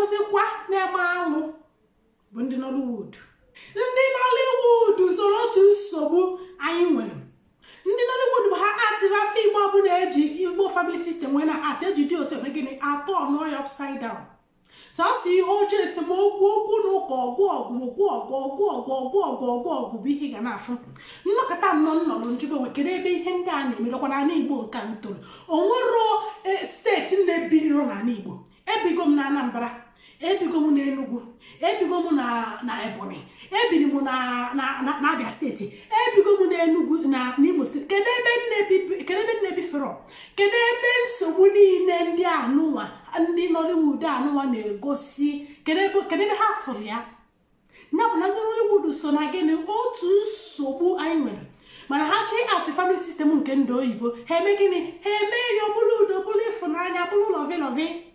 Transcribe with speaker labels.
Speaker 1: Ọzọzikwa na-eme alụ bụ ndị Nollywood. Ndị Nollywood soro otu nsogbu anyị nwere. Ndị Nollywood bụ ha activa film ọbụla eji Igbo family system wee na act, eji dị otu eme gịnị, atọ ọnụọ ya upside down. Sọsọ ihe ọjọọ, esemokwu, okwu na ụka, ọgụ ọgụ, ọgụ ọgụ, ọgụ ọgụ, ọgụ ọgụ, ọgụ ọgụ bụ ihe ị ga na-afụ. Nnọkọta nnọọ nnọrọ njube onwe, kedu ebe ihe ndị a na-emerekwa n'ala Igbo? Nka ntoro onwero steeti na-ebiriro n'ala Igbo. Ebigo m na Anambra, ebigo m n'Enugu, ebigo m na Ebonyi, ebiri m na Abia Steeti, ebigo m n'Enugu na n'Imo Steeti. Kedu ebe nne bifero? Kedu ebe nsogbu niile ndị anụnwa, ndị Nollywood anụnwa na-egosi? Kedu ebe ha fụrụ ya? Ya bụ na ndị Nollywood so na gịnị, otu nsogbu anyị nwere. Mana ha chi act family system nke ndị oyibo, ha eme gịnị? Ha eme ya ọ bụrụ udo, bụrụ ịfụnanya, bụrụ lovey lovey.